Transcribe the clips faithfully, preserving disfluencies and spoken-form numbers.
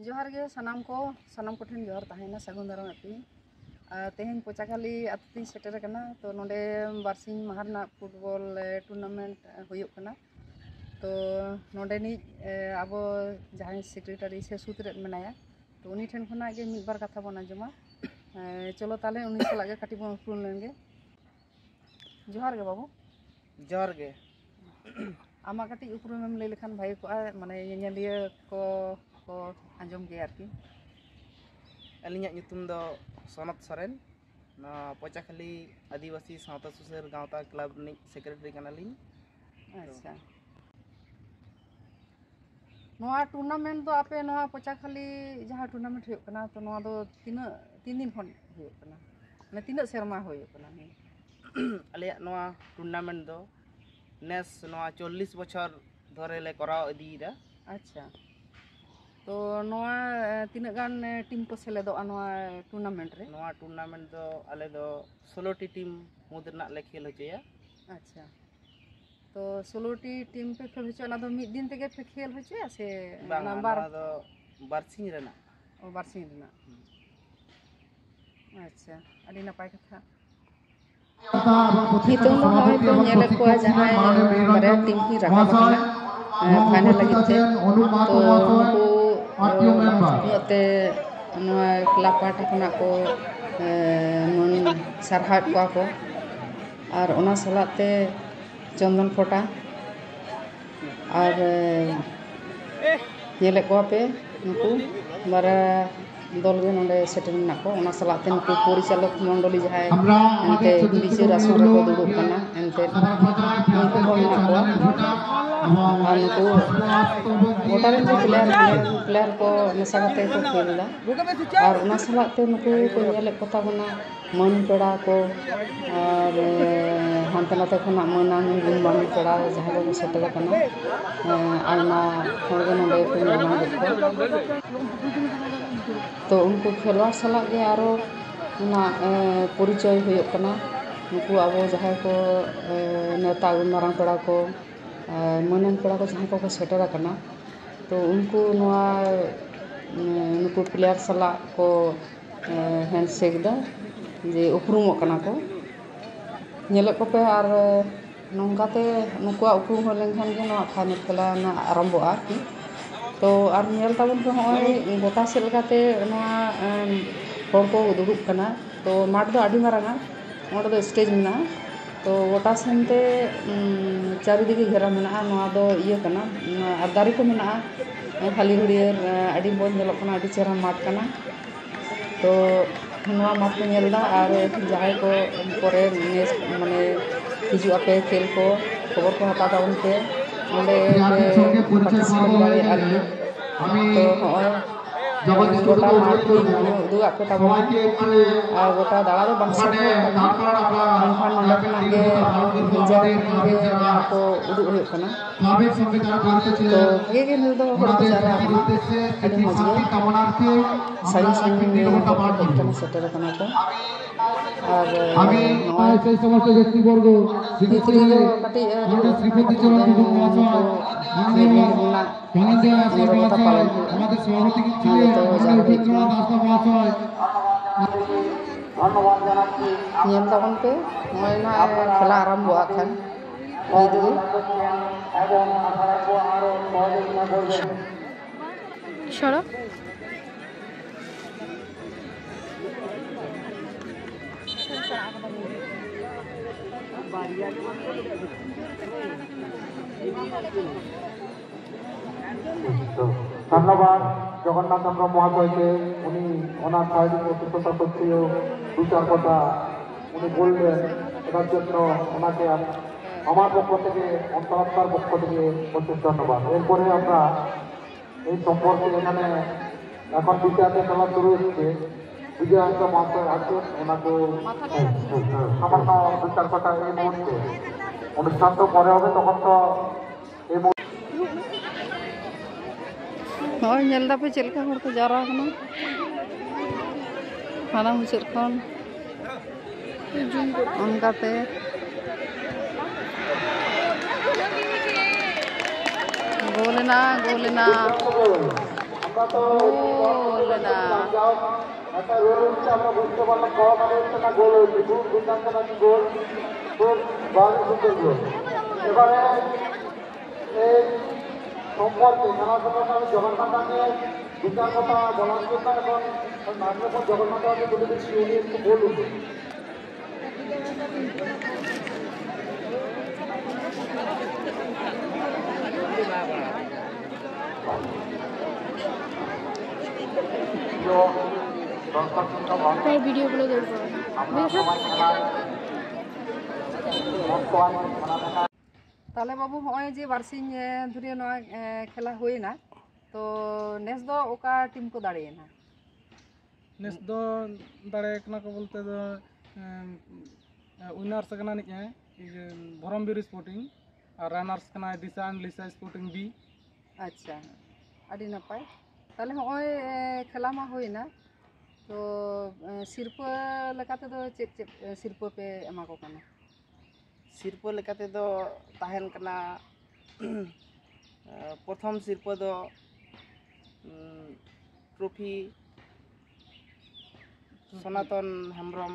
ᱡᱚᱦᱟᱨ ᱜᱮ ᱥᱟᱱᱟᱢ ᱠᱚ, ᱥᱟᱱᱟᱢ ᱠᱚᱴᱷᱮᱱ ᱡᱚᱦᱟᱨ ᱛᱟᱦᱮᱱᱟ, ᱥᱟᱹᱜᱩᱱ ᱫᱟᱨᱟᱢ ᱮᱫ ᱯᱮᱭᱟᱹᱧ᱾ ᱟᱨ ᱛᱮᱦᱮᱧ ᱯᱚᱪᱟᱠᱷᱟᱞᱤ ᱟᱹᱛᱩ ᱛᱤᱧ ᱥᱮᱴᱮᱨ ᱟᱠᱟᱱᱟ᱾ ᱛᱚ, ᱱᱚᱰᱮ ᱵᱟᱨᱥᱤᱧ ᱢᱟᱦᱟ ᱨᱮᱱᱟᱜ ᱯᱷᱩᱴᱵᱚᱞ, ᱮ, ᱴᱩᱨᱱᱟᱢᱮᱱᱴ, ᱮ, ᱦᱩᱭᱩᱜ ᱠᱟᱱᱟ᱾ ᱛᱚ, ᱱᱚᱰᱮᱱᱤᱡ, ᱮ, ᱟᱵᱚ ᱡᱟᱦᱟᱸᱭ ᱥᱮᱠᱨᱮᱴᱟᱨᱤ ᱥᱮ ᱥᱩᱛᱨᱮᱫ ᱢᱮᱱᱟᱭᱟ, ᱛᱚ, ᱩᱱᱤ ᱴᱷᱮᱱ ᱠᱷᱚᱱᱟᱜ ᱜᱮ ᱢᱤᱫ ᱵᱟᱨ ᱠᱟᱛᱷᱟ ᱵᱚᱱ ᱟᱸᱡᱚᱢᱟ᱾ ᱮ, ᱪᱚᱞᱚ ᱛᱟᱦᱞᱮ ᱩᱱᱤ ᱥᱟᱞᱟᱜ ᱜᱮ ᱠᱟᱹᱴᱤᱡ ᱵᱚᱱ ᱩᱯᱨᱩᱢ ᱞᱮᱱᱜᱮ᱾ ᱡᱚᱦᱟᱨ ᱜᱮ ᱵᱟᱹᱵᱩ᱾ ᱡᱚᱦᱟᱨ ᱜᱮ᱾ ᱟᱢᱟᱜ ᱠᱟᱹᱴᱤᱡ ᱩᱯᱨᱩᱢᱮᱢ ᱞᱟᱹᱭ ᱞᱮᱠᱷᱟᱱ ᱵᱷᱟᱜᱮ ᱠᱚᱜᱼᱟ, ᱢᱟᱱᱮ ᱧᱮᱧᱮᱞᱤᱭᱟᱹ ᱠᱚ ᱠᱚ ᱟᱸᱡᱚᱢ ᱜᱮᱭᱟ ᱟᱨᱠᱤ᱾ ᱟᱹᱞᱤᱧᱟᱜ ᱧᱩᱛᱩᱢ ᱫᱚ ᱥᱚᱱᱚᱛ ᱥᱚᱨᱮᱱ, ᱱᱚᱣᱟ ᱯᱚᱪᱟᱠᱷᱟᱞᱤ ᱟᱹᱫᱤᱵᱟᱹᱥᱤ ᱥᱟᱶᱛᱟ ᱥᱩᱥᱟᱹᱨ ᱜᱟᱶᱛᱟ ᱠᱞᱟᱵᱽ ᱨᱤᱱᱤᱡ ᱥᱮᱠᱨᱮᱴᱟᱨᱤ ᱠᱟᱱᱟᱞᱤᱧ᱾ ᱟᱪᱪᱷᱟ, ᱱᱚᱣᱟ ᱴᱩᱨᱱᱟᱢᱮᱱᱴ ᱫᱚ ᱟᱯᱮ ᱱᱚᱣᱟ ᱯᱚᱪᱟᱠᱷᱟᱞᱤ ᱡᱟᱦᱟᱸ ᱴᱩᱨᱱᱟᱢᱮᱱᱴ ᱦᱩᱭᱩᱜ ᱠᱟᱱᱟ, ᱛᱚ ᱱᱚᱣᱟ ᱫᱚ ᱛᱤᱱᱟᱹᱜ, ᱛᱤᱱ ᱫᱤᱱ ᱠᱷᱚᱱ ᱦᱩᱭᱩᱜ ᱠᱟᱱᱟ? ᱢᱟᱱᱮ ᱛᱤᱱᱟᱹᱜ ᱥᱮᱨᱢᱟ ᱦᱩᱭᱩᱜ ᱠᱟᱱᱟ ᱱᱤᱭᱟᱹ? ᱟᱞᱮᱭᱟᱜ ᱱᱚᱣᱟ ᱴᱩᱨᱱᱟᱢᱮᱱᱴ ᱫᱚ ᱱᱮᱥ ᱱᱚᱣᱟ ᱪᱚᱞᱞᱤᱥ ᱵᱚᱪᱷᱚᱨ ᱫᱷᱚᱨᱮ ᱞᱮ ᱠᱚᱨᱟᱣ ᱤᱫᱤᱭᱮᱫᱟ᱾ ᱟᱪᱪᱷᱟ, ᱛᱚ ᱱᱚᱣᱟ, ᱮ, ᱛᱤᱱᱟᱹᱜ ᱜᱟᱱ, ᱮ, ᱴᱤᱢ ᱠᱚ ᱥᱮᱞᱮᱫᱚᱜᱼᱟ ᱱᱚᱣᱟ ᱴᱩᱨᱱᱟᱢᱮᱱᱴ ᱨᱮ? ᱱᱚᱣᱟ ᱴᱩᱨᱱᱟᱢᱮᱱᱴ ᱫᱚ ᱟᱞᱮ ᱫᱚ ᱥᱳᱞᱳ ᱴᱤ ᱴᱤᱢ ᱢᱩᱫᱽ ᱨᱮᱱᱟᱜ ᱞᱮ ᱠᱷᱮᱞ ᱦᱚᱪᱚᱭᱟ᱾ ᱟᱪᱪᱷᱟ, ᱛᱚ ᱥᱳᱞᱳ ᱴᱤ ᱴᱤᱢ ᱯᱮ ᱠᱷᱮᱞ ᱦᱚᱪᱚᱭᱟ, ᱚᱱᱟ ᱫᱚ ᱢᱤᱫ ᱫᱤᱱ ᱛᱮᱜᱮ ᱯᱮ ᱠᱷᱮᱞ ᱦᱚᱪᱚᱭᱟ ᱥᱮ ᱵᱟᱝᱟ, ᱚᱱᱟ ᱵᱟᱨ? ᱱᱚᱣᱟ ᱫᱚ ᱵᱟᱨᱥᱤᱧ ᱨᱮᱱᱟᱜ᱾ ᱚ, ᱵᱟᱨᱥᱤᱧ ᱨᱮᱱᱟᱜ᱾ ᱦᱩᱸ᱾ ᱟᱪᱪᱷᱟ, ᱟᱹᱰᱤ ᱱᱟᱯᱟᱭ ᱠᱟᱛᱷᱟ᱾ ᱱᱤᱛᱚᱝ ᱫᱚ ᱱᱚᱜᱼᱚᱭ ᱯᱮ ᱧᱮᱞᱮᱫ ᱠᱚᱣᱟ ᱡᱟᱦᱟᱸᱭ ᱵᱟᱨᱭᱟ ᱴᱤᱢ ᱠᱤᱱ ᱨᱟᱠᱟᱵ ᱟᱠᱟᱱᱟ, ᱮ, ᱯᱷᱟᱭᱱᱟᱞ ᱞᱟᱹᱜᱤᱫ ᱛᱮ᱾ ᱛᱚ ᱱᱩᱠᱩ, ᱮ, ᱱᱚᱣᱟ ᱛᱮ ᱱᱚᱣᱟ ᱠᱞᱟᱵᱽ ᱯᱟᱦᱴᱟ ᱠᱷᱚᱱᱟᱜ ᱠᱚ, ᱮ, ᱢᱟᱹᱱ ᱥᱟᱨᱦᱟᱣᱮᱫ ᱠᱚᱣᱟ ᱠᱚ᱾ ᱟᱨ ᱚᱱᱟ ᱥᱟᱞᱟᱜ ᱛᱮ ᱪᱚᱱᱫᱚᱱ ᱯᱷᱚᱴᱟ ᱟᱨ, ᱮ, ᱧᱮᱞᱮᱫ ᱠᱚᱣᱟ ᱯᱮ ᱱᱩᱠᱩ ᱵᱟᱨᱭᱟ ᱫᱚᱞ ᱜᱮ ᱱᱚᱰᱮ ᱥᱮᱴᱮᱨ ᱢᱮᱱᱟᱜ ᱠᱚᱣᱟ᱾ ᱚᱱᱟ ᱥᱟᱞᱟᱜ ᱛᱮ ᱱᱩᱠᱩ ᱯᱚᱨᱤᱪᱟᱞᱚᱠ ᱢᱚᱱᱰᱚᱞᱤ ᱡᱟᱦᱟᱸᱭ ᱮᱱᱛᱮ ᱵᱤᱪᱟᱹᱨ ᱟᱥᱚᱱ ᱨᱮᱠᱚ ᱫᱩᱲᱩᱵ ᱠᱟᱱᱟ, ᱮᱱᱛᱮ ᱩᱱᱠᱩ ᱦᱚᱸ ᱢᱮᱱᱟᱜ ᱠᱚᱣᱟ᱾ ᱟᱨ ᱱᱩᱠᱩ ᱜᱚᱴᱟ ᱨᱮᱱ ᱜᱮ ᱯᱞᱮᱭᱟᱨ, ᱯᱞᱮᱭᱟᱨ ᱠᱚ ᱢᱮᱥᱟ ᱠᱟᱛᱮ ᱠᱚ ᱠᱷᱮᱞ ᱮᱫᱟ᱾ ᱟᱨ ᱚᱱᱟ ᱥᱟᱞᱟᱜ ᱛᱮ ᱱᱩᱠᱩ ᱠᱚ ᱧᱮᱞᱮᱫ ᱠᱚ ᱛᱟᱵᱚᱱᱟ ᱢᱟᱹᱱ ᱯᱮᱲᱟ ᱠᱚ, ᱟᱨ ᱦᱟᱱᱛᱮ ᱱᱟᱛᱮ ᱠᱷᱚᱱᱟᱜ ᱢᱟᱹᱱᱟᱱ ᱜᱩᱱᱢᱟᱱ ᱯᱮᱲᱟ ᱡᱟᱦᱟᱸᱭ ᱠᱚᱠᱚ ᱥᱮᱴᱮᱨ ᱟᱠᱟᱱᱟ, ᱟᱭᱢᱟ ᱦᱚᱲ ᱜᱮ ᱱᱚᱰᱮ ᱠᱚ ᱧᱮᱞ ᱧᱟᱢ ᱠᱮᱫ ᱠᱚᱣᱟ᱾ ᱛᱚ ᱩᱱᱠᱩ ᱠᱷᱮᱞᱣᱟᱲ ᱥᱟᱞᱟᱜ ᱜᱮ ᱟᱨᱚ ᱚᱱᱟ, ᱮ, ᱯᱚᱨᱤᱪᱚᱭ ᱦᱩᱭᱩᱜ ᱠᱟᱱᱟ᱾ ᱱᱩᱠᱩ ᱟᱵᱚ ᱡᱟᱦᱟᱸᱭ ᱠᱚ, ᱮ, ᱱᱮᱣᱛᱟ ᱟᱹᱜᱩ ᱢᱟᱨᱟᱝ ᱯᱮᱲᱟ ᱠᱚ, ᱮ, ᱢᱟᱹᱱᱟᱱ ᱯᱮᱲᱟ ᱠᱚ ᱡᱟᱦᱟᱸᱭ ᱠᱚᱠᱚ ᱥᱮᱴᱮᱨ ᱟᱠᱟᱱᱟ, ᱛᱚ ᱩᱱᱠᱩ ᱱᱚᱣᱟ ᱱᱩᱠᱩ ᱯᱞᱮᱭᱟᱨ ᱥᱟᱞᱟᱜ ᱠᱚ ᱦᱮᱱᱰᱥᱮᱠ ᱮᱫᱟ, ᱡᱮ ᱩᱯᱨᱩᱢᱚᱜ ᱠᱟᱱᱟ ᱠᱚ᱾ ᱧᱮᱞᱮᱫ ᱠᱚᱯᱮ, ᱟᱨ ᱱᱚᱝᱠᱟᱛᱮ ᱱᱩᱠᱩᱣᱟᱜ ᱩᱯᱨᱩᱢ ᱦᱩᱭ ᱞᱮᱱᱠᱷᱟᱱ ᱜᱮ ᱱᱚᱣᱟ ᱯᱷᱟᱭᱱᱮᱞ ᱠᱷᱮᱞᱟ ᱨᱮᱱᱟᱜ ᱟᱨᱟᱢᱵᱷᱚᱜᱼᱟ ᱟᱨᱠᱤ᱾ ᱛᱚ ᱟᱨ ᱧᱮᱞ ᱛᱟᱵᱚᱱ ᱯᱮ, ᱦᱚᱸᱜᱼᱚᱭ ᱜᱚᱴᱟ ᱥᱮᱫ ᱞᱮᱠᱟᱛᱮ ᱱᱚᱣᱟ ᱮᱢ, ᱦᱚᱲ ᱠᱚ ᱫᱩᱲᱩᱵ ᱠᱟᱱᱟ᱾ ᱛᱚ ᱢᱟᱴᱷ ᱫᱚ ᱟᱹᱰᱤ ᱢᱟᱨᱟᱝᱟ, ᱚᱸᱰᱮ ᱫᱚ ᱥᱴᱮᱡᱽ ᱢᱮᱱᱟᱜᱼᱟ᱾ ᱛᱚ ᱜᱚᱴᱟ ᱥᱮᱱᱛᱮ ᱩᱢ, ᱪᱟᱨᱤᱫᱤᱠᱮ ᱜᱷᱮᱨᱟ ᱢᱮᱱᱟᱜᱼᱟ᱾ ᱱᱚᱣᱟ ᱫᱚ ᱤᱭᱟᱹ ᱠᱟᱱᱟ, ᱩᱢ, ᱟᱨ ᱫᱟᱨᱮ ᱠᱚ ᱢᱮᱱᱟᱜᱼᱟ, ᱦᱟᱹᱞᱤ ᱦᱟᱹᱨᱭᱟᱹᱲ, ᱮᱸ, ᱟᱹᱰᱤ ᱢᱚᱡᱽ ᱧᱮᱞᱚᱜ ᱠᱟᱱᱟ, ᱟᱹᱰᱤ ᱪᱮᱦᱨᱟ ᱢᱟᱴᱷ ᱠᱟᱱᱟ᱾ ᱛᱚ ᱱᱚᱣᱟ ᱢᱟᱴᱷ ᱠᱚ ᱧᱮᱞ ᱮᱫᱟ, ᱟᱨ ᱡᱟᱦᱟᱸᱭ ᱠᱚ ᱯᱚᱨᱮ ᱱᱮᱥ ᱢᱟᱱᱮ ᱦᱤᱡᱩᱜ ᱟᱯᱮ ᱠᱷᱮᱞ ᱠᱚ, ᱠᱷᱚᱵᱚᱨ ᱠᱚ ᱦᱟᱛᱟᱣ ᱛᱟᱵᱚᱱ ᱯᱮ, ᱚᱸᱰᱮ ᱯᱮ ᱯᱟᱨᱴᱤᱥᱤᱯᱮᱴ ᱫᱟᱲᱮᱭᱟᱜᱼᱟ ᱟᱨᱠᱤ᱾ ᱛᱚ ᱦᱚᱸᱜᱼᱚᱭ ᱜᱚᱴᱟ ᱢᱟᱴᱷ ᱜᱮ ᱩᱫᱩᱜ ᱟᱫ ᱯᱮ ᱛᱟᱵᱚᱱᱟ᱾ ᱟᱨ ᱜᱚᱴᱟ ᱫᱟᱬᱟ ᱫᱚ ᱵᱟᱝ ᱥᱚᱢᱵᱷᱚᱵ ᱠᱟᱱᱟ, ᱢᱮᱱᱠᱷᱟᱱ ᱱᱚᱰᱮ ᱠᱷᱚᱱᱟᱜ ᱜᱮ ᱡᱟᱦᱟᱸ ᱠᱚ ᱩᱫᱩᱜ ᱦᱩᱭᱩᱜ ᱠᱟᱱᱟ᱾ ᱛᱚ ᱵᱷᱟᱜᱮ ᱜᱮ ᱱᱤᱭᱟᱹ ᱫᱚ ᱦᱚᱲ ᱠᱚ ᱡᱟᱣᱨᱟ ᱟᱠᱟᱱᱟ, ᱟᱹᱰᱤ ᱢᱚᱡᱽ ᱜᱮ᱾ ᱥᱟᱺᱜᱤᱧ ᱥᱟᱺᱜᱤᱧ ᱠᱷᱚᱱ ᱦᱮᱡ ᱠᱟᱱᱟ, ᱥᱮᱴᱮᱨ ᱟᱠᱟᱱᱟ ᱠᱚ᱾ ᱟᱨ ᱱᱚᱜᱼᱚᱭ ᱛᱤᱛᱨᱤ ᱫᱚ ᱠᱟᱹᱴᱤᱡ, ᱮ, ᱠᱟᱹᱴᱤᱡ ᱢᱤᱫ ᱧᱤᱫᱟᱹ ᱨᱮᱱᱟᱜ ᱱᱤᱨᱚᱵᱚᱛᱟ ᱯᱟᱞᱚᱱ ᱦᱩᱭᱩᱜᱼᱟ᱾ ᱱᱚᱰᱮ ᱫᱚ ᱡᱟᱣᱨᱟ ᱦᱩᱭᱩᱜ ᱠᱟᱱᱟ᱾ ᱧᱮᱞ ᱛᱟᱵᱚᱱ ᱯᱮ, ᱱᱚᱜᱼᱚᱭ ᱱᱟᱜ ᱠᱷᱮᱞᱟ ᱟᱨᱟᱢᱵᱷᱚᱜᱼᱟ ᱠᱷᱟᱱ᱾ ᱱᱤᱛ ᱜᱮ᱾ ᱥᱚᱲᱚᱠ᱾ ᱫᱷᱚᱱᱱᱚᱵᱟᱫ ᱡᱚᱜᱚᱱᱱᱟᱛᱷ ᱦᱮᱢᱵᱨᱚᱢ ᱢᱚᱦᱟᱥᱚᱭ ᱜᱮ, ᱩᱱᱤ ᱚᱱᱟ ᱥᱟᱭᱨᱤᱠ ᱚᱥᱩᱥᱛᱷᱚᱛᱟ ᱥᱚᱛᱛᱮᱭᱳ ᱫᱩ ᱪᱟᱨ ᱠᱚᱴᱟ উনি বললেন, এটার জন্য ওনাকে আম-, আমার পক্ষ থেকে, অন্তরাত্মার পক্ষ থেকে প্রচুর ধন্যবাদ। এরপরে আমরা এই সম্পর্কে এখানে এখন বিচারটা চলা শুরু হচ্ছে। বিজয় হয়তো মাত্র আছেন, ওনাকে সামান্য দু চার কথা এই মুহূর্তে। অনুষ্ঠান তো পরে হবে, তখন তো এই মুহূর্তে ᱱᱚᱜᱼᱚᱭ ᱧᱮᱞ ᱫᱟᱯᱮ ᱪᱮᱫ ᱞᱮᱠᱟ ᱦᱚᱲ ᱠᱚ ᱡᱟᱣᱨᱟ ᱟᱠᱟᱱᱟ ᱦᱟᱱᱟ ᱢᱩᱪᱟᱹᱫ ᱠᱷᱚᱱ᱾ ᱚᱱᱠᱟᱛᱮ ᱜᱳᱞ ᱮᱱᱟ, ᱜᱳᱞ ᱮᱱᱟ᱾ ও দাদা। একটা রোল হচ্ছে, আমরা বুঝতে পারলাম, কম আগে হচ্ছে না, গোল হয়েছে। খুব দুর্দান্ত নাকি গোল, খুব ভালো সুন্দর গোল। এবারে এই সম্পর্কে, খেলা সম্পর্কে আমি জগন্নাথ দাকে দুটার কথা বলার জন্য এখন ওই মাইক্রোফোন জগন্নাথ দাকে তুলে দিচ্ছি, উনি একটু বলুন। তাই ভিডিওগুলো দরকার। তাহলে ᱵᱟᱹᱵᱩ, ᱦᱚᱸᱜᱼᱚᱭ ᱡᱮ ᱵᱟᱨᱥᱤᱧ, ᱮ, ᱫᱷᱩᱨᱤᱭᱟᱹ ᱱᱚᱣᱟ, ᱮ, ᱠᱷᱮᱞᱟ ᱦᱩᱭᱮᱱᱟ, ᱛᱚ ᱱᱮᱥ ᱫᱚ ᱚᱠᱟ ᱴᱤᱢ ᱠᱚ ᱫᱟᱲᱮᱭᱮᱱᱟ? ᱱᱮᱥ ᱫᱚ ᱫᱟᱲᱮ ᱠᱟᱱᱟ ᱠᱚ ᱵᱚᱞᱛᱮ ᱫᱚ, ᱮᱢ, ᱮ, ᱩᱭᱱᱟᱨᱥ ᱟᱠᱟᱱᱟ ᱱᱤᱡ ᱮ, ᱤᱭᱟᱹ, ᱫᱷᱚᱨᱚᱢᱵᱤᱨ ᱥᱯᱳᱨᱴᱤᱝ, ᱟᱨ ᱨᱟᱱᱟᱨᱥ ᱠᱟᱱᱟᱭ ᱫᱤᱥᱟ ᱟᱱ ᱞᱤᱥᱟ ᱥᱯᱳᱨᱴᱤᱝ ᱵᱤ᱾ ᱟᱪᱪᱷᱟ, ᱟᱹᱰᱤ ᱱᱟᱯᱟᱭ᱾ ᱛᱟᱦᱞᱮ ᱦᱚᱸᱜᱼᱚᱭ, ᱮ, ᱠᱷᱮᱞᱟ ᱢᱟ ᱦᱩᱭᱱᱟ, ᱛᱚ, ᱮ, ᱥᱤᱨᱯᱟᱹ ᱞᱮᱠᱟ ᱛᱮᱫᱚ ᱪᱮᱫ ᱪᱮᱫ, ᱮ, ᱥᱤᱨᱯᱟᱹ ᱯᱮ ᱮᱢᱟ ᱠᱚ ᱠᱟᱱᱟ? ᱥᱤᱨᱯᱟᱹ ᱞᱮᱠᱟ ᱛᱮᱫᱚ ᱛᱟᱦᱮᱱ ᱠᱟᱱᱟ, ᱯᱨᱚᱛᱷᱚᱢ ᱥᱤᱨᱯᱟᱹ ᱫᱚ, ᱩᱸ, ᱴᱨᱚᱯᱷᱤ, ᱥᱚᱱᱟᱛᱚᱱ ᱦᱮᱢᱵᱨᱚᱢ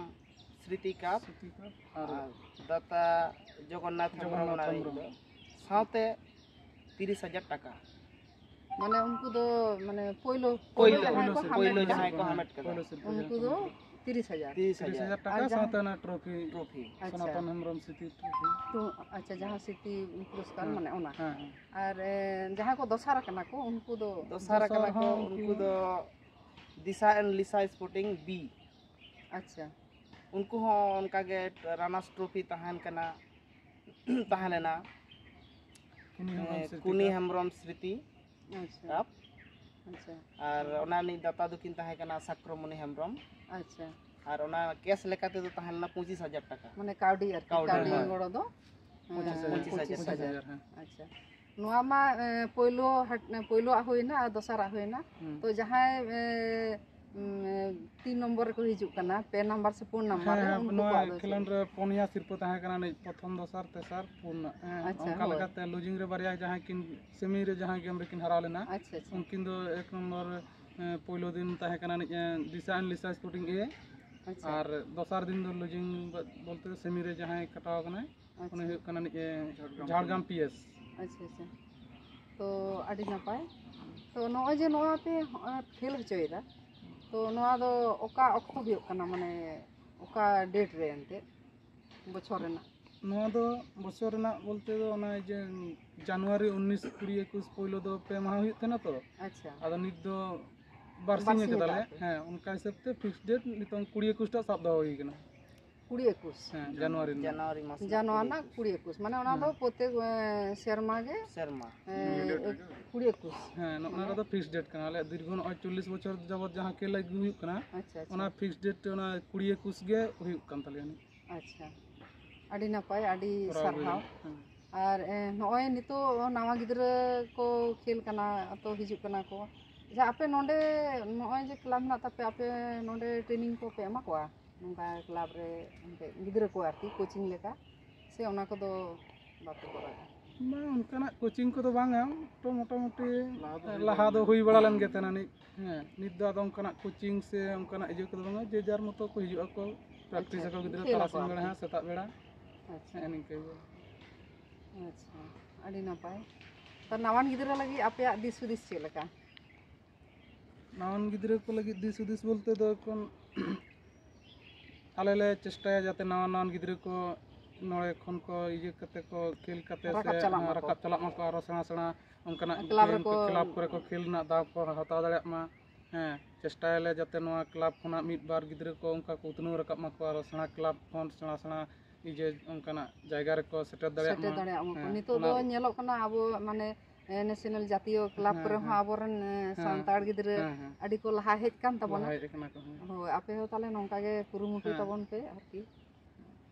ᱥᱨᱤᱛᱤ ᱠᱟᱯ, ᱥᱨᱤᱛᱤ ᱠᱟᱯ ᱟᱨ ᱟᱨ ᱫᱟᱛᱟ ᱡᱚᱜᱚᱱᱱᱟᱛᱷ ᱦᱮᱢᱵᱨᱚᱢ ᱡᱚᱜᱚᱱᱱᱟᱛᱷ ᱚᱱᱟ ᱦᱮᱢᱵᱨᱚᱢ᱾ ᱥᱟᱶᱛᱮ ᱛᱤᱨᱤᱥ ᱦᱟᱡᱟᱨ ᱴᱟᱠᱟ᱾ ᱢᱟᱱᱮ ᱩᱱᱠᱩ ᱫᱚ, ᱢᱟᱱᱮ ᱯᱳᱭᱞᱳ, ᱯᱳᱭᱞᱳ, ᱡᱟᱦᱟᱸᱭ ᱠᱚ ᱯᱳᱭᱞᱳ ᱦᱟᱢᱮᱴ ᱥᱤᱨᱯᱟᱹ, ᱠᱟᱫᱟ, ᱯᱳᱭᱞᱳ ᱥᱤᱨᱯᱟᱹ ᱩᱱᱠᱩ ᱡᱟᱦᱟᱸ ᱫᱚ ᱠᱚ ᱦᱟᱢᱮᱴ ᱛᱤᱨᱤᱥ ᱦᱟᱡᱟᱨ᱾ ᱛᱤᱨᱤᱥ ᱦᱟᱡᱟᱨ᱾ ᱛᱤᱨᱤᱥ ᱦᱟᱡᱟᱨ ᱴᱟᱠᱟ ᱟᱨ ᱡᱟᱦᱟᱸ ᱥᱟᱶᱛᱮ ᱚᱱᱟ ᱴᱨᱚᱯᱷᱤ, ᱴᱨᱚᱯᱷᱤ᱾ ᱟᱪᱪᱷᱟ᱾ ᱥᱚᱱᱟᱛᱚᱱ ᱦᱮᱢᱵᱨᱚᱢ ᱥᱨᱤᱛᱤ ᱴᱨᱚᱯᱷᱤ᱾ ᱛᱚ, ᱟᱪᱪᱷᱟ, ᱡᱟᱦᱟᱸ ᱥᱨᱤᱛᱤ ᱯᱩᱨᱚᱥᱠᱟᱨ, ᱦᱮᱸ, ᱢᱟᱱᱮ ᱚᱱᱟ᱾ ᱦᱮᱸ, ᱦᱮᱸ᱾ ᱟᱨ, ᱮ, ᱡᱟᱦᱟᱸ ᱠᱚ ᱫᱚᱥᱟᱨ ᱟᱠᱟᱱᱟ ᱠᱚ, ᱩᱱᱠᱩ ᱫᱚ? ᱫᱚᱥᱟᱨ ᱟᱠᱟᱱᱟ ᱫᱚᱥᱟᱨ ᱠᱚ, ᱦᱚᱸ ᱩᱱᱠᱩ ᱩᱱᱠᱩ ᱫᱚ ᱫᱤᱥᱟ ᱮᱱᱰ ᱞᱤᱥᱟ ᱥᱯᱳᱨᱴᱤᱝ ᱵᱤ᱾ ᱟᱪᱪᱷᱟ᱾ ᱩᱱᱠᱩ ᱦᱚᱸ ᱚᱱᱠᱟ ᱜᱮ ᱨᱟᱱᱟᱨᱥ ᱴᱨᱚᱯᱷᱤ ᱛᱟᱦᱮᱱ ᱠᱟᱱᱟ, ᱛᱟᱦᱮᱸ ᱞᱮᱱᱟ᱾ ᱠᱩᱱᱤ ᱦᱮᱢᱵᱨᱚᱢ ᱮ, ᱥᱨᱤᱛᱤ ᱠᱩᱱᱤ ᱠᱟᱯ᱾ ᱦᱮᱢᱵᱨᱚᱢ ᱥᱨᱤᱛᱤ ᱟᱪᱪᱷᱟ᱾ ᱠᱟᱯ᱾ ᱟᱪᱪᱷᱟ᱾ ᱟᱨ ᱚᱱᱟ ᱨᱤᱱᱤᱡ ᱫᱟᱛᱟ ᱫᱚᱠᱤᱱ ᱛᱟᱦᱮᱸ ᱠᱟᱱᱟ ᱥᱟᱠᱨᱚᱢᱚᱱᱤ ᱦᱮᱢᱵᱨᱚᱢ᱾ ᱟᱪᱪᱷᱟ᱾ ᱟᱨ ᱚᱱᱟ ᱠᱮᱥ ᱞᱮᱠᱟ ᱛᱮᱫᱚ ᱛᱟᱦᱮᱸ ᱞᱮᱱᱟ ᱯᱚᱸᱪᱤᱥ ᱦᱟᱡᱟᱨ ᱴᱟᱠᱟ᱾ ᱢᱟᱱᱮ ᱠᱟᱹᱣᱰᱤ ᱟᱨᱠᱤ, ᱠᱟᱹᱣᱰᱤ, ᱠᱟᱹᱣᱰᱤ ᱦᱳᱭ᱾ ᱜᱚᱲᱚ ᱫᱚ, ᱯᱚᱸᱪᱤᱥ ᱦᱟᱡᱟᱨ᱾ ᱮᱸ, ᱯᱚᱸᱪᱤᱥ ᱦᱟᱡᱟᱨ᱾ ᱯᱚᱸᱪᱤᱥ ᱦᱟᱡᱟᱨ, ᱦᱮᱸ᱾ ᱟᱪᱪᱷᱟ᱾ ᱱᱚᱣᱟ ᱢᱟ, ᱮᱸ, ᱯᱳᱭᱞᱳ ᱦᱟᱴ-, ᱯᱳᱭᱞᱳᱣᱟᱜ ᱦᱩᱭᱱᱟ ᱟᱨ ᱫᱚᱥᱟᱨᱟᱜ ᱦᱩᱭᱱᱟ᱾ ᱦᱩᱸ᱾ ᱛᱚ ᱡᱟᱦᱟᱸᱭ, ᱮᱸ, ᱩᱸ, ᱛᱤᱱ ᱱᱚᱢᱵᱚᱨ ᱨᱮᱠᱚ ᱦᱤᱡᱩᱜ ᱠᱟᱱᱟ, ᱯᱮ ᱱᱟᱢᱵᱟᱨ ᱥᱮ ᱯᱩᱱ ᱱᱟᱢᱵᱟᱨ ᱦᱮᱸ, ᱨᱮ, ᱦᱮᱸ, ᱩᱱᱠᱩ ᱱᱚᱣᱟ ᱠᱚᱣᱟᱜ ᱫᱚ ᱪᱮᱫ? ᱠᱷᱮᱞᱳᱸᱰ ᱨᱮ ᱯᱩᱱᱭᱟ ᱥᱤᱨᱯᱟᱹ ᱛᱟᱦᱮᱸ ᱠᱟᱱᱟ, ᱱᱤᱡ ᱯᱨᱚᱛᱷᱚᱢ, ᱫᱚᱥᱟᱨ, ᱛᱮᱥᱟᱨ, ᱯᱩᱱ, ᱦᱮᱸ, ᱟᱪᱪᱷᱟ, ᱚᱱᱠᱟ ᱦᱳᱭ᱾ ᱞᱮᱠᱟᱛᱮ ᱞᱩᱡᱤᱝ ᱨᱮ ᱵᱟᱨᱭᱟ ᱡᱟᱦᱟᱸᱭ ᱠᱤᱱ ᱥᱮᱢᱤ ᱨᱮ ᱡᱟᱦᱟᱸᱭ ᱜᱮᱢ ᱨᱮᱠᱤᱱ ᱦᱟᱨᱟᱣ ᱞᱮᱱᱟ, ᱟᱪᱪᱷᱟ, ᱟᱪᱪᱷᱟ᱾ ᱩᱱᱠᱤᱱ ᱫᱚ ᱮᱠ ᱱᱚᱢᱵᱚᱨ, ᱮᱸ, ᱯᱳᱭᱞᱳ ᱫᱤᱱ ᱛᱟᱦᱮᱸ ᱠᱟᱱᱟ ᱱᱤᱡ, ᱮᱸ, ᱫᱤᱥᱟ and ᱞᱤᱥᱟ ᱥᱯᱳᱨᱴᱤᱝ ᱮ, ᱟᱪᱪᱷᱟ᱾ ᱟᱨ ᱫᱚᱥᱟᱨ ᱫᱤᱱ ᱫᱚ ᱞᱩᱡᱤᱝ ᱵᱟ-, ᱵᱚᱞᱛᱮ ᱥᱮᱢᱤ ᱨᱮ ᱡᱟᱦᱟᱸᱭ ᱠᱟᱴᱟᱣ ᱠᱟᱱᱟᱭ, ᱟᱪᱪᱷᱟ᱾ ᱩᱱᱤ ᱦᱩᱭᱩᱜ ᱠᱟᱱᱟ ᱱᱤᱡ, ᱮᱸ, ᱡᱷᱟᱲᱜᱨᱟᱢ ᱡᱷᱟᱲᱜᱨᱟᱢ ᱯᱤ ᱮᱥ᱾ ᱟᱪᱪᱷᱟ, ᱟᱪᱪᱷᱟ᱾ ᱛᱚ ᱟᱹᱰᱤ ᱱᱟᱯᱟᱭ᱾ ᱛᱚ ᱱᱚᱜᱼᱚᱭ ᱡᱮ ᱱᱚᱣᱟ ᱯᱮ, ᱦᱚᱸᱜᱼᱚᱭ ᱠᱷᱮᱞ ᱦᱚᱪᱚᱭᱮᱫᱟ, ᱛᱚ ᱱᱚᱣᱟ ᱫᱚ ᱚᱠᱟ ᱚᱠᱛᱚ ᱦᱩᱭᱩᱜ ᱠᱟᱱᱟ, ᱢᱟᱱᱮ ᱚᱠᱟ ᱰᱮᱴ ᱨᱮ ᱮᱱᱛᱮᱫ ᱵᱚᱪᱷᱚᱨ ᱨᱮᱱᱟᱜ? ᱱᱚᱣᱟ ᱫᱚ ᱵᱚᱪᱷᱚᱨ ᱨᱮᱱᱟᱜ ᱵᱚᱞᱛᱮ ᱫᱚ ᱚᱱᱟ ᱡᱮ ᱡᱟᱱᱩᱣᱟᱨᱤ ᱩᱱᱤᱥ, ᱠᱩᱲᱤ, ᱮᱠᱩᱥ ᱯᱳᱭᱞᱳ ᱫᱚ ᱯᱮ ᱢᱟᱦᱟ ᱦᱩᱭᱩᱜ ᱛᱟᱦᱮᱱᱟ ᱛᱚ᱾ ᱟᱪᱪᱷᱟ᱾ ᱟᱫᱚ ᱱᱤᱛ ᱫᱚ ᱵᱟᱨᱥᱤᱧ ᱵᱟᱨᱥᱤᱧ ᱠᱟᱫᱟᱞᱮ᱾ ᱟᱠᱟᱫ ᱯᱮ᱾ ᱦᱮᱸ, ᱚᱱᱠᱟ ᱦᱤᱥᱟᱹᱵ ᱛᱮ ᱯᱷᱤᱠᱥᱰ ᱰᱮᱴ ᱱᱤᱛᱚᱝ ᱠᱩᱲᱤ ᱮᱠᱩᱥ ᱴᱟᱜ ᱥᱟᱵ ᱫᱚᱦᱚ ᱦᱩᱭ ᱠᱟᱱᱟ᱾ ᱠᱩᱲᱤ ᱮᱠᱩᱥ? ᱦᱮᱸ, ᱡᱟᱱᱩᱣᱟᱨᱤ ᱨᱮᱱᱟᱜ᱾ ᱡᱟᱱᱩᱣᱟᱨᱤ ᱢᱟᱥ ᱨᱮᱱᱟᱜ ᱡᱟᱱᱩᱣᱟᱨᱤ ᱠᱩᱲᱤ ᱨᱮᱱᱟᱜ ᱮᱠᱩᱥ᱾ ᱠᱩᱲᱤ ᱮᱠᱩᱥ, ᱢᱟᱱᱮ ᱚᱱᱟ ᱦᱮᱸ᱾ ᱫᱚ ᱯᱨᱚᱛᱮᱠ, ᱮ, ᱥᱮᱨᱢᱟ ᱜᱮ? ᱥᱮᱨᱢᱟ᱾ ᱦᱮᱸ, ᱠᱩᱲᱤ ᱮᱠᱩᱥ᱾ ᱦᱮᱸ, ᱱᱚᱜᱼᱚ ᱱᱚᱣᱟ ᱢᱟᱱᱮ? ᱨᱮᱫᱚ ᱯᱷᱤᱠᱥᱰ ᱰᱮᱴ ᱠᱟᱱᱟ᱾ ᱟᱞᱮᱭᱟᱜ ᱫᱤᱨᱜᱷᱚ ᱱᱚᱜᱼᱚᱭ ᱪᱚᱞᱞᱤᱥ ᱵᱚᱪᱷᱚᱨ ᱡᱟᱵᱚᱛ ᱡᱟᱦᱟᱸ ᱠᱷᱮᱞ ᱟᱹᱜᱩ ᱦᱩᱭᱩᱜ ᱠᱟᱱᱟ, ᱟᱪᱪᱷᱟ, ᱟᱪᱪᱷᱟ᱾ ᱚᱱᱟ ᱯᱷᱤᱠᱥᱰ ᱰᱮᱴ ᱚᱱᱟ ᱠᱩᱲᱤ ᱮᱠᱩᱥ ᱜᱮ ᱦᱩᱭᱩᱜ ᱠᱟᱱ ᱛᱟᱞᱮᱭᱟ᱾ ᱟᱪᱪᱷᱟ, ᱟᱹᱰᱤ ᱱᱟᱯᱟᱭ, ᱟᱹᱰᱤ ᱠᱚᱨᱟᱣ ᱥᱟᱨᱦᱟᱣ᱾ ᱦᱩᱭ ᱞᱮᱱᱟ᱾ ᱦᱮᱸ᱾ ᱟᱨ, ᱮ, ᱱᱚᱜᱼᱚᱭ ᱱᱤᱛᱚᱜ ᱱᱟᱣᱟ ᱜᱤᱫᱽᱨᱟᱹ ᱠᱚ ᱠᱷᱮᱞ ᱠᱟᱱᱟ, ᱛᱚ ᱦᱤᱡᱩᱜ ᱠᱟᱱᱟ ᱠᱚ᱾ ᱟᱪᱪᱷᱟ, ᱟᱯᱮ ᱱᱚᱰᱮ ᱱᱚᱜᱼᱚᱭ ᱡᱮ ᱠᱞᱟᱵᱽ ᱢᱮᱱᱟᱜ ᱛᱟᱯᱮ, ᱟᱯᱮ ᱱᱚᱰᱮ ᱴᱨᱮᱱᱤᱝ ᱠᱚᱯᱮ ᱮᱢᱟ ᱠᱚᱣᱟ? ᱱᱚᱝᱠᱟ ᱠᱞᱟᱵᱽ ᱨᱮ ᱮᱱᱛᱮᱫ ᱜᱤᱫᱽᱨᱟᱹ ᱠᱚ ᱟᱨᱠᱤ ᱠᱳᱪᱤᱝ ᱞᱮᱠᱟ, ᱥᱮ ᱚᱱᱟ ᱠᱚᱫᱚ ᱵᱟᱯᱮ ᱠᱚᱨᱟᱣᱟ? ᱵᱟᱝ, ᱚᱱᱠᱟᱱᱟᱜ ᱠᱳᱪᱤᱝ ᱠᱚᱫᱚ ᱵᱟᱝᱟ, ᱛᱚ ᱢᱚᱴᱟᱢᱩᱴᱤ ᱞᱟᱦᱟ ᱫᱚ ᱦᱩᱭ ᱞᱟᱦᱟ ᱵᱟᱲᱟ ᱫᱚ ᱞᱮᱱ ᱦᱩᱭ ᱵᱟᱲᱟ ᱜᱮ ᱞᱮᱱ ᱛᱟᱦᱮᱱᱟ ᱱᱤᱡ᱾ ᱦᱮᱸ, ᱱᱤᱛ ᱫᱚ ᱟᱫᱚ ᱚᱱᱠᱟᱱᱟᱜ ᱠᱳᱪᱤᱝ ᱥᱮ ᱚᱱᱠᱟᱱᱟᱜ ᱤᱭᱟᱹ ᱠᱚᱫᱚ ᱵᱟᱝᱟ, ᱡᱮ ᱡᱟᱨ ᱢᱚᱛᱚ ᱠᱚ ᱦᱤᱡᱩᱜ ᱟᱠᱚ, ᱯᱨᱮᱠᱴᱤᱥ ᱟᱪᱪᱷᱟ, ᱟᱠᱚ ᱜᱤᱫᱽᱨᱟᱹ ᱠᱷᱮᱞ ᱟᱠᱚ ᱛᱟᱨᱟᱥᱤᱧ ᱵᱮᱲᱟ ᱟᱨᱠᱤ᱾ ᱦᱮᱸ, ᱥᱮᱛᱟᱜ ᱵᱮᱲᱟ᱾ ᱟᱪᱪᱷᱟ᱾ ᱦᱮᱸ, ᱱᱤᱝᱠᱟᱹ ᱜᱮ᱾ ᱟᱪᱪᱷᱟ, ᱟᱹᱰᱤ ᱱᱟᱯᱟᱭ᱾ ᱛᱚ, ᱱᱟᱣᱟᱱ ᱜᱤᱫᱽᱨᱟᱹ ᱞᱟᱹᱜᱤᱫ ᱟᱯᱮᱭᱟᱜ ᱫᱤᱥ ᱦᱩᱫᱤᱥ ᱪᱮᱫ ᱞᱮᱠᱟ? ᱱᱟᱣᱟᱱ ᱜᱤᱫᱽᱨᱟᱹ ᱠᱚ ᱞᱟᱹᱜᱤᱫ ᱫᱤᱥ ᱦᱩᱫᱤᱥ ᱵᱚᱞᱛᱮ ᱫᱚ ᱮᱠᱷᱚᱱ ᱟᱞᱮ ᱞᱮ ᱪᱮᱥᱴᱟᱭᱟ ᱡᱟᱛᱮ ᱱᱟᱣᱟ ᱱᱟᱣᱟᱱ ᱜᱤᱫᱽᱨᱟᱹ ᱠᱚ ᱱᱚᱰᱮ ᱠᱷᱚᱱ ᱠᱚ ᱤᱭᱟᱹ ᱠᱟᱛᱮ ᱠᱚ ᱠᱷᱮᱞ ᱠᱟᱛᱮ ᱨᱟᱠᱟᱵ ᱥᱮ ᱪᱟᱞᱟᱜ ᱢᱟᱠᱚ᱾ ᱨᱟᱠᱟᱵ ᱪᱟᱞᱟᱜ ᱢᱟᱠᱚ, ᱟᱨᱚ ᱥᱮᱬᱟ ᱥᱮᱬᱟ ᱚᱱᱠᱟᱱᱟᱜ ᱠᱞᱟᱵᱽ ᱜᱮᱢ ᱨᱮᱠᱚ ᱠᱚ ᱠᱞᱟᱵᱽ ᱠᱚᱨᱮ ᱠᱚ ᱠᱷᱮᱞ ᱨᱮᱱᱟᱜ ᱫᱟᱣ ᱠᱚ ᱦᱟᱛᱟᱣ ᱫᱟᱲᱮᱭᱟᱜ ᱢᱟ᱾ ᱦᱮᱸ, ᱪᱮᱥᱴᱟᱭᱟᱞᱮ ᱡᱟᱛᱮ ᱱᱚᱣᱟ ᱠᱞᱟᱵᱽ ᱠᱷᱚᱱᱟᱜ ᱢᱤᱫ ᱵᱟᱨ ᱜᱤᱫᱽᱨᱟᱹ ᱠᱚ ᱚᱱᱠᱟ ᱠᱚ ᱩᱛᱱᱟᱹᱣ ᱨᱟᱠᱟᱵ ᱢᱟᱠᱚ, ᱟᱨᱚ ᱥᱮᱬᱟ ᱠᱞᱟᱵᱽ ᱠᱷᱚᱱ ᱥᱮᱬᱟ ᱥᱮᱬᱟ ᱤᱭᱟᱹ ᱚᱱᱠᱟᱱᱟᱜ ᱡᱟᱭᱜᱟ ᱨᱮᱠᱚ ᱥᱮᱴᱮᱨ ᱫᱟᱲᱮᱭᱟᱜ ᱥᱮᱴᱮᱨ ᱢᱟ᱾ ᱫᱟᱲᱮᱭᱟᱜ ᱢᱟᱠᱚ᱾ ᱦᱮᱸ, ᱱᱤᱛᱚᱜ ᱚᱱᱟ ᱫᱚ ᱧᱮᱞᱚᱜ ᱠᱟᱱᱟ ᱟᱵᱚ ᱢᱟᱱᱮ, ᱮ, ᱱᱮᱥᱱᱟᱞ ᱡᱟᱛᱤᱭᱚ ᱠᱞᱟᱵᱽ ᱦᱮᱸ, ᱠᱚᱨᱮ ᱦᱚᱸ ᱦᱮᱸ᱾ ᱟᱵᱚᱨᱮᱱ, ᱮ, ᱦᱮᱸ, ᱥᱟᱱᱛᱟᱲ ᱦᱮᱸ᱾ ᱜᱤᱫᱽᱨᱟᱹ ᱦᱮᱸ, ᱦᱮᱸ᱾ ᱟᱹᱰᱤ ᱠᱚ ᱞᱟᱦᱟ ᱦᱮᱡ ᱠᱟᱱ ᱛᱟᱵᱚᱱᱟ᱾ ᱞᱟᱦᱟ ᱦᱮᱡ ᱟᱠᱟᱱᱟ ᱠᱚ, ᱦᱮᱸ᱾ ᱦᱳᱭ, ᱟᱯᱮ ᱦᱚᱸ ᱛᱟᱦᱚᱞᱮ ᱱᱚᱝᱠᱟ ᱜᱮ ᱠᱩᱨᱩᱢᱩᱴᱩᱭ ᱦᱮᱸ᱾ ᱛᱟᱵᱚᱱ ᱯᱮ ᱟᱨᱠᱤ᱾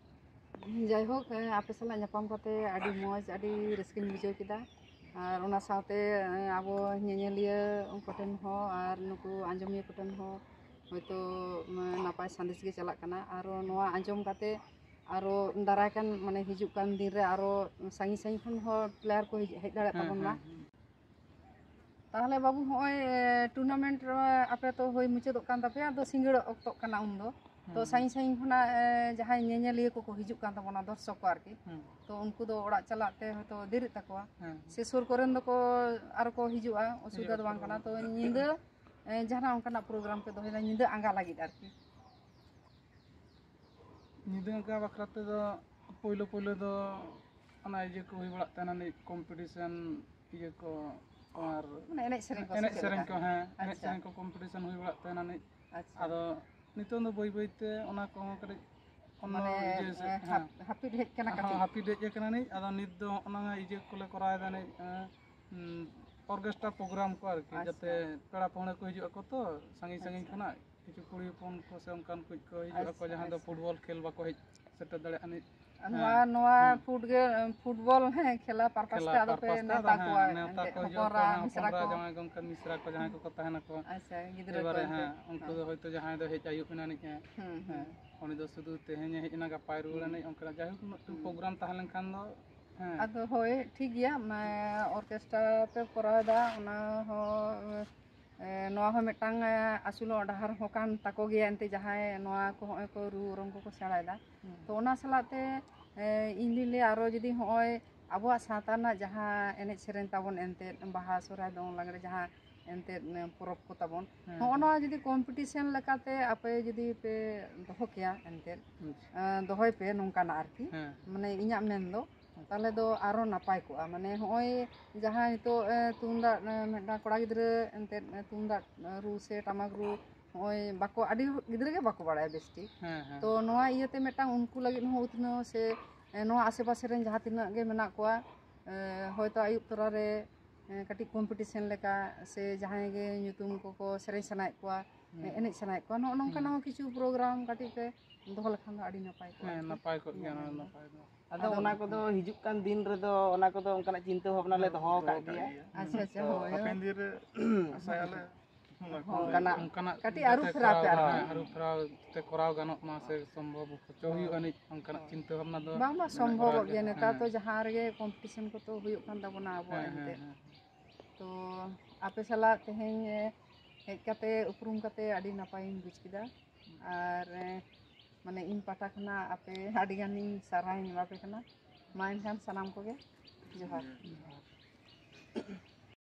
ᱡᱟᱭᱦᱳᱠ, ᱮ, ᱟᱯᱮ ᱥᱟᱞᱟᱜ ᱧᱟᱯᱟᱢ ᱠᱟᱛᱮ ᱟᱹᱰᱤ ᱢᱚᱡᱽ, ᱟᱹᱰᱤ ᱨᱟᱹᱥᱠᱟᱹᱧ ᱵᱩᱡᱷᱟᱹᱣ ᱠᱮᱫᱟ᱾ ᱟᱨ ᱚᱱᱟ ᱥᱟᱶᱛᱮ ᱟᱵᱚ ᱧᱮᱧᱮᱞᱤᱭᱟᱹ ᱠᱚᱴᱷᱮᱱ ᱦᱚᱸ ᱟᱨ ᱱᱩᱠᱩ ᱟᱸᱡᱚᱢᱤᱭᱟᱹ ᱠᱚᱴᱷᱮᱱ ᱦᱚᱸ ᱦᱚᱭᱛᱳ ᱱᱟᱯᱟᱭ ᱥᱟᱸᱫᱮᱥ ᱜᱮ ᱪᱟᱞᱟᱜ ᱠᱟᱱᱟ᱾ ᱟᱨᱚ ᱱᱚᱣᱟ ᱟᱸᱡᱚᱢ ᱠᱟᱛᱮ ᱟᱨᱚ ᱫᱟᱨᱟᱭ ᱠᱟᱱ, ᱢᱟᱱᱮ, ᱦᱤᱡᱩᱜ ᱠᱟᱱ ᱫᱤᱱ ᱨᱮ ᱟᱨᱚ ᱥᱟᱺᱜᱤᱧ ᱥᱟᱺᱜᱤᱧ ᱠᱷᱚᱱ ᱦᱚᱸ ᱯᱞᱮᱭᱟᱨ ᱠᱚ ᱦᱮᱡ, ᱦᱮᱡ ᱫᱟᱲᱮᱭᱟᱜ ᱛᱟᱵᱚᱱ ᱢᱟ᱾ ᱛᱟᱦᱚᱞᱮ ᱵᱟᱹᱵᱩ, ᱦᱚᱸᱜᱼᱚᱭ ᱴᱩᱨᱱᱟᱢᱮᱱᱴ ᱨᱮ ᱟᱯᱮ ᱛᱚ ᱦᱩᱭ ᱢᱩᱪᱟᱹᱫᱚᱜ ᱠᱟᱱ ᱛᱟᱯᱮᱭᱟ, ᱟᱫᱚ ᱥᱤᱸᱜᱟᱹᱲ ᱚᱠᱛᱚᱜ ᱠᱟᱱᱟ ᱩᱱᱫᱚ᱾ ᱛᱚ ᱥᱟᱺᱜᱤᱧ ᱥᱟᱺᱜᱤᱧ ᱠᱷᱚᱱᱟᱜ ᱡᱟᱦᱟᱸᱭ ᱧᱮᱧᱮᱞᱤᱭᱟᱹ ᱠᱚᱠᱚ ᱦᱤᱡᱩᱜ ᱠᱟᱱ ᱛᱟᱵᱚᱱᱟ, ᱫᱚᱨᱥᱚᱠ ᱠᱚ ᱟᱨᱠᱤ, ᱛᱚ ᱩᱱᱠᱩ ᱫᱚ ᱚᱲᱟᱜ ᱪᱟᱞᱟᱜ ᱛᱮ ᱦᱚᱭᱛᱳ ᱫᱮᱨᱤᱜ ᱛᱟᱠᱚᱣᱟ᱾ ᱥᱮ ᱥᱩᱨ ᱠᱚᱨᱮᱱ ᱫᱚᱠᱚ ᱟᱨᱚ ᱠᱚ ᱦᱤᱡᱩᱜᱼᱟ, ᱚᱥᱩᱵᱤᱫᱷᱟ ᱫᱚ ᱵᱟᱝ ᱠᱟᱱᱟ᱾ ᱛᱚ ᱧᱤᱫᱟᱹ ᱡᱟᱦᱟᱱᱟᱜ ᱚᱱᱠᱟᱱᱟᱜ ᱯᱨᱳᱜᱨᱟᱢ ᱯᱮ ᱫᱚᱦᱚᱭᱮᱫᱟ ᱧᱤᱫᱟᱹ ᱟᱸᱜᱟ ᱞᱟᱹᱜᱤᱫ ᱟᱨᱠᱤ? ᱧᱤᱫᱟᱹ ᱟᱸᱜᱟ ᱵᱟᱠᱷᱨᱟ ᱛᱮᱫᱚ ᱯᱳᱭᱞᱳ ᱯᱳᱭᱞᱳ ᱫᱚ ᱚᱱᱟ ᱤᱭᱟᱹ ᱠᱚ ᱦᱩᱭ ᱵᱟᱲᱟᱜ ᱛᱟᱦᱮᱱᱟ, ᱱᱤᱡ ᱠᱚᱢᱯᱤᱴᱤᱥᱮᱱ ᱤᱭᱟᱹ ᱠᱚ, ᱟᱨ ᱢᱟᱱᱮ ᱮᱱᱮᱡ ᱥᱮᱨᱮᱧ ᱠᱚ ᱥᱮ ᱮᱱᱮᱡ ᱪᱮᱫ ᱥᱮᱨᱮᱧ ᱞᱮᱠᱟ? ᱠᱚ, ᱦᱮᱸ, ᱮᱱᱮᱡ ᱟᱪᱪᱷᱟ᱾ ᱥᱮᱨᱮᱧ ᱠᱚ ᱠᱚᱢᱯᱤᱴᱤᱥᱮᱱ ᱦᱩᱭ ᱵᱟᱲᱟᱜ ᱛᱟᱦᱮᱱᱟ ᱱᱤᱡ᱾ ᱟᱪᱪᱷᱟ᱾ ᱟᱫᱚ ᱱᱤᱛᱚᱝ ᱫᱚ ᱵᱟᱹᱭ ᱵᱟᱹᱭ ᱛᱮ ᱚᱱᱟ ᱠᱚᱦᱚᱸ ᱠᱟᱹᱴᱤᱡ ᱚᱱᱱᱚ ᱢᱟᱱᱮ, ᱤᱭᱟᱹ ᱥᱮᱫ, ᱮ, ᱦᱮᱸ᱾ ᱦᱟᱯ-, ᱦᱟᱹᱯᱤᱫ ᱦᱮᱡ ᱠᱟᱱᱟ ᱦᱚᱸ, ᱠᱟᱹᱴᱤᱡ᱾ ᱦᱟᱹᱯᱤᱫ ᱦᱮᱡ ᱟᱠᱟᱱᱟ ᱱᱤᱡ᱾ ᱟᱫᱚ ᱱᱤᱛ ᱫᱚ ᱚᱱᱟ ᱤᱭᱟᱹ ᱠᱚᱞᱮ ᱠᱚᱨᱟᱣ ᱮᱫᱟ ᱱᱤᱡ, ᱮ, ᱩᱸ, ᱚᱨᱠᱮᱥᱴᱨᱟ ᱯᱨᱳᱜᱨᱟᱢ ᱠᱚ ᱟᱨᱠᱤ, ᱟᱪᱪᱷᱟ᱾ ᱡᱟᱛᱮ ᱯᱮᱲᱟ ᱯᱟᱹᱦᱲᱟᱹ ᱠᱚ ᱦᱤᱡᱩᱜ ᱟᱠᱚ ᱛᱚ ᱥᱟᱺᱜᱤᱧ ᱥᱟᱺᱜᱤᱧ ᱟᱪᱪᱷᱟ᱾ ᱠᱷᱚᱱᱟᱜ, ᱠᱤᱪᱷᱩ ᱠᱩᱲᱤ ᱦᱚᱯᱚᱱ ᱠᱚ ᱥᱮ ᱚᱱᱠᱟᱱ ᱠᱩᱡ ᱠᱚ ᱦᱤᱡᱩᱜ ᱟᱠᱚ, ᱟᱪᱪᱷᱟ, ᱡᱟᱦᱟᱸᱭ ᱫᱚ ᱟᱪᱪᱷᱟ᱾ ᱯᱷᱩᱴᱵᱚᱞ ᱠᱷᱮᱞ ᱵᱟᱠᱚ ᱦᱮᱡ ᱥᱮᱴᱮᱨ ᱫᱟᱲᱮᱭᱟᱜᱼᱟ ᱱᱤᱡ᱾ ᱱᱚᱣᱟ, ᱦᱮᱸ, ᱱᱚᱣᱟ ᱦᱮᱸ᱾ ᱯᱷᱩᱴ ᱜᱮ, ᱯᱷᱩᱴᱵᱚᱞ, ᱦᱮᱸ, ᱠᱷᱮᱞᱟ ᱯᱟᱨᱯᱟᱥ ᱠᱷᱮᱞᱟ ᱛᱮ ᱟᱫᱚ ᱯᱮ ᱯᱟᱨᱯᱟᱥ ᱛᱮ ᱟᱫᱚ, ᱱᱮᱣᱛᱟ ᱠᱚᱣᱟ ᱦᱮᱸ, ᱱᱮᱣᱛᱟ ᱮᱱᱛᱮᱫ, ᱠᱚ ᱦᱤᱡᱩᱜ ᱟᱠᱚ, ᱦᱚᱯᱚᱱᱨᱟ, ᱦᱮᱸ, ᱢᱤᱥᱨᱟ ᱦᱚᱯᱚᱱᱨᱟ ᱠᱚ᱾ ᱡᱟᱶᱟᱭ ᱜᱚᱢᱠᱮ ᱢᱤᱥᱨᱟ ᱠᱚ ᱡᱟᱦᱟᱸᱭ ᱠᱚᱠᱚ ᱛᱟᱦᱮᱱᱟᱠᱚ᱾ ᱟᱪᱪᱷᱟ, ᱜᱤᱫᱽᱨᱟᱹ ᱠᱚ ᱮᱵᱟᱨᱮ, ᱮᱱᱛᱮᱫ᱾ ᱦᱮᱸ, ᱩᱱᱠᱩ ᱦᱮᱸ᱾ ᱫᱚ ᱦᱚᱭᱛᱳ ᱡᱟᱦᱟᱸᱭ ᱫᱚ ᱦᱮᱡ ᱟᱹᱭᱩᱵ ᱮᱱᱟ ᱱᱤᱡ, ᱦᱮᱸ, ᱦᱩᱸ, ᱦᱩᱸ᱾ ᱦᱮᱸ, ᱩᱱᱤ ᱫᱚ ᱥᱩᱫᱷᱩ ᱛᱮᱦᱮᱧᱮ ᱦᱮᱡ ᱮᱱᱟ, ᱜᱟᱯᱟᱭ ᱨᱩᱣᱟᱹᱲ ᱦᱩᱸ᱾ ᱮᱱᱟ, ᱚᱱᱠᱟᱱᱟᱜ ᱡᱟᱭᱦᱳᱠ ᱢᱤᱫᱴᱮᱱ ᱦᱩᱸ᱾ ᱯᱨᱳᱜᱨᱟᱢ ᱛᱟᱦᱮᱸ ᱞᱮᱱᱠᱷᱟᱱ ᱫᱚ, ᱦᱮᱸ᱾ ᱟᱫᱚ ᱦᱳᱭ, ᱴᱷᱤᱠ ᱜᱮᱭᱟ, ᱢᱟᱱᱮ, ᱚᱨᱠᱮᱥᱴᱨᱟ ᱯᱮ ᱠᱚᱨᱟᱣ ᱮᱫᱟ, ᱚᱱᱟ ᱦᱚᱸ, ᱮ, ᱱᱚᱣᱟ ᱦᱚᱸ ᱢᱤᱫᱴᱟᱝ, ᱮ, ᱟᱹᱥᱩᱞᱚᱜ ᱰᱟᱦᱟᱨ ᱦᱚᱸ ᱠᱟᱱ ᱛᱟᱠᱚ ᱜᱮᱭᱟ, ᱮᱱᱛᱮ ᱡᱟᱦᱟᱸᱭ ᱱᱚᱣᱟ ᱠᱚ ᱦᱚᱸᱜᱼᱚᱭ ᱠᱚ ᱨᱩ ᱚᱨᱚᱝ ᱠᱚᱠᱚ ᱥᱮᱬᱟᱭᱮᱫᱟ᱾ ᱦᱩᱸ᱾ ᱛᱚ, ᱚᱱᱟ ᱥᱟᱞᱟᱜ ᱛᱮ, ᱮ, ᱤᱧ ᱫᱩᱧ ᱞᱟᱹᱭᱟ, ᱟᱨᱚ ᱡᱩᱫᱤ ᱦᱚᱸᱜᱼᱚᱭ ᱟᱵᱚᱣᱟᱜ ᱥᱟᱶᱛᱟ ᱨᱮᱱᱟᱜ ᱡᱟᱦᱟᱸ ᱮᱱᱮᱡ ᱥᱮᱨᱮᱧ ᱛᱟᱵᱚᱱ, ᱮᱱᱛᱮᱫ ᱵᱟᱦᱟ, ᱥᱚᱦᱨᱟᱭ, ᱫᱚᱝ, ᱞᱟᱜᱽᱲᱮ, ᱡᱟᱦᱟᱸ ᱮᱱᱛᱮᱫ, ᱮ, ᱯᱚᱨᱚᱵᱽ ᱠᱚ ᱛᱟᱵᱚᱱ, ᱦᱮᱸ, ᱦᱚᱸᱜᱼᱚ ᱦᱮᱸ᱾ ᱱᱚᱣᱟ ᱡᱩᱫᱤ ᱠᱚᱢᱯᱤᱴᱤᱥᱮᱱ ᱞᱮᱠᱟᱛᱮ ᱟᱯᱮ ᱡᱩᱫᱤ ᱯᱮ ᱫᱚᱦᱚ ᱠᱮᱭᱟ, ᱮᱱᱛᱮᱫ, ᱟᱪᱪᱷᱟ᱾ ᱮ, ᱫᱚᱦᱚᱭ ᱯᱮ ᱱᱚᱝᱠᱟᱱᱟᱜ ᱟᱨᱠᱤ, ᱦᱮᱸ᱾ ᱢᱟᱱᱮ, ᱤᱧᱟᱹᱜ ᱢᱮᱱ ᱫᱚ, ᱛᱟᱦᱚᱞᱮ ᱫᱚ ᱟᱨᱚ ᱱᱟᱯᱟᱭ ᱠᱚᱜᱼᱟ᱾ ᱢᱟᱱᱮ, ᱦᱚᱸᱜᱼᱚᱭ ᱡᱟᱦᱟᱸ ᱱᱤᱛᱚᱜ, ᱮ, ᱛᱩᱢᱫᱟᱜ, ᱮ, ᱢᱤᱫᱴᱟᱝ ᱠᱚᱲᱟ ᱜᱤᱫᱽᱨᱟᱹ ᱮᱱᱛᱮᱫ, ᱮ, ᱛᱩᱢᱫᱟᱜ ᱨᱩ ᱥᱮ ᱴᱟᱢᱟᱠ ᱨᱩ, ᱦᱚᱸᱜᱼᱚᱭ ᱵᱟᱠᱚ, ᱟᱹᱰᱤ ᱜᱤᱫᱽᱨᱟᱹ ᱜᱮ ᱵᱟᱠᱚ ᱵᱟᱲᱟᱭᱟ ᱵᱮᱥ ᱴᱷᱤᱠ᱾ ᱦᱮᱸ, ᱦᱮᱸ᱾ ᱛᱚ, ᱱᱚᱣᱟ ᱤᱭᱟᱹᱛᱮ ᱢᱤᱫᱴᱟᱝ ᱩᱱᱠᱩ ᱞᱟᱹᱜᱤᱫ ᱦᱚᱸ ᱩᱛᱱᱟᱹᱣ ᱥᱮ, ᱮ, ᱱᱚᱣᱟ ᱟᱥᱮ ᱯᱟᱥᱮ ᱨᱮᱱ ᱡᱟᱦᱟᱸ ᱛᱤᱱᱟᱹᱜ ᱜᱮ ᱢᱮᱱᱟᱜ ᱠᱚᱣᱟ, ᱮ, ᱦᱚᱭᱛᱳ ᱟᱹᱭᱩᱵ ᱛᱚᱨᱟ ᱨᱮ ᱠᱟᱹᱴᱤᱡ ᱠᱚᱢᱯᱤᱴᱤᱥᱮᱱ ᱞᱮᱠᱟ, ᱥᱮ ᱡᱟᱦᱟᱸᱭ ᱜᱮ ᱧᱩᱛᱩᱢ ᱠᱚᱠᱚ ᱥᱮᱨᱮᱧ ᱥᱟᱱᱟᱭᱮᱫ ᱠᱚᱣᱟ, ᱮᱱᱮᱡ ᱥᱟᱱᱟᱭᱮᱫ ᱠᱚᱣᱟ, ᱱᱚᱜᱼᱚ ᱱᱚᱝᱠᱟᱱᱟᱜ ᱦᱚᱸ ᱠᱤᱪᱷᱩ ᱯᱨᱳᱜᱨᱟᱢ ᱠᱟᱹᱴᱤᱡ ᱯᱮ ᱫᱚᱦᱚ ᱞᱮᱠᱷᱟᱱ ᱫᱚ ᱟᱹᱰᱤ ᱱᱟᱯᱟᱭ ᱠᱚᱜᱼᱟ᱾ ᱦᱮᱸ, ᱱᱟᱯᱟᱭ ᱠᱚᱜ ᱜᱮᱭᱟ, ᱚᱱᱟ ᱫᱚ ᱱᱟᱯᱟᱭ ᱫᱚ᱾ ᱟᱫᱚ ᱚᱱᱟ ᱠᱚᱫᱚ ᱦᱤᱡᱩᱜ ᱠᱟᱱ ᱫᱤᱱ ᱨᱮᱫᱚ ᱚᱱᱟ ᱠᱚᱫᱚ ᱚᱱᱠᱟᱱᱟᱜ ᱪᱤᱱᱛᱟᱹ ᱵᱷᱟᱵᱽᱱᱟ ᱞᱮ ᱫᱚᱦᱚ ᱟᱠᱟᱫ ᱜᱮᱭᱟ᱾ ᱟᱪᱪᱷᱟ, ᱟᱪᱪᱷᱟ, ᱦᱳᱭ, ᱦᱟᱯᱮᱱ ᱦᱳᱭ᱾ ᱫᱤᱱ ᱨᱮ ᱟᱥᱟᱭᱟᱞᱮ ᱚᱱᱠᱟᱱᱟᱜ ᱠᱟᱹᱴᱤᱡ ᱟᱹᱨᱩ ᱯᱷᱮᱨᱟᱣ ᱯᱮ ᱟᱨᱠᱤ᱾ ᱦᱮᱸ, ᱟᱹᱨᱩ ᱯᱷᱮᱨᱟᱣ ᱛᱮ ᱠᱚᱨᱟᱣ ᱜᱟᱱᱚᱜ ᱢᱟ, ᱥᱮ ᱥᱚᱢᱵᱷᱚᱵ ᱦᱚᱪᱚ ᱦᱩᱭᱩᱜᱼᱟ ᱱᱤᱡ, ᱚᱱᱠᱟᱱᱟᱜ ᱪᱤᱱᱛᱟᱹ ᱵᱷᱟᱵᱽᱱᱟ ᱫᱚ ᱵᱟᱝ, ᱵᱟᱝ, ᱢᱮᱱᱟᱜ ᱥᱚᱢᱵᱷᱚᱵᱚᱜ ᱠᱚᱨᱟᱣ ᱜᱮᱭᱟ᱾ ᱜᱮᱭᱟ᱾ ᱱᱮᱛᱟᱨ ᱦᱮᱸ᱾ ᱫᱚ ᱡᱟᱦᱟᱸ ᱨᱮᱜᱮ ᱠᱚᱢᱯᱤᱴᱤᱥᱮᱱ ᱠᱚ ᱛᱚ ᱦᱩᱭᱩᱜ ᱠᱟᱱ ᱛᱟᱵᱚᱱᱟ ᱟᱵᱚᱣᱟᱜ ᱦᱮᱸ, ᱦᱮᱸ, ᱮᱱᱛᱮᱫ᱾ ᱦᱮᱸ᱾ ᱛᱚ ᱟᱯᱮ ᱥᱟᱞᱟᱜ ᱛᱮᱦᱮᱧ, ᱮ, ᱦᱮᱡ ᱠᱟᱛᱮ, ᱩᱯᱨᱩᱢ ᱠᱟᱛᱮ ᱟᱹᱰᱤ ᱱᱟᱯᱟᱭᱤᱧ ᱵᱩᱡᱽ ᱠᱮᱫᱟ᱾ ᱟᱨ, ᱮ, ᱢᱟᱱᱮ, ᱤᱧ ᱯᱟᱦᱴᱟ ᱠᱷᱚᱱᱟᱜ ᱟᱯᱮ ᱟᱹᱰᱤ ᱜᱟᱱᱤᱧ ᱥᱟᱨᱦᱟᱣᱤᱧ ᱮᱢᱟ ᱯᱮ ᱠᱟᱱᱟ᱾ ᱢᱟ ᱮᱱᱠᱷᱟᱱ ᱥᱟᱱᱟᱢ ᱠᱚᱜᱮ ᱡᱚᱦᱟᱨ᱾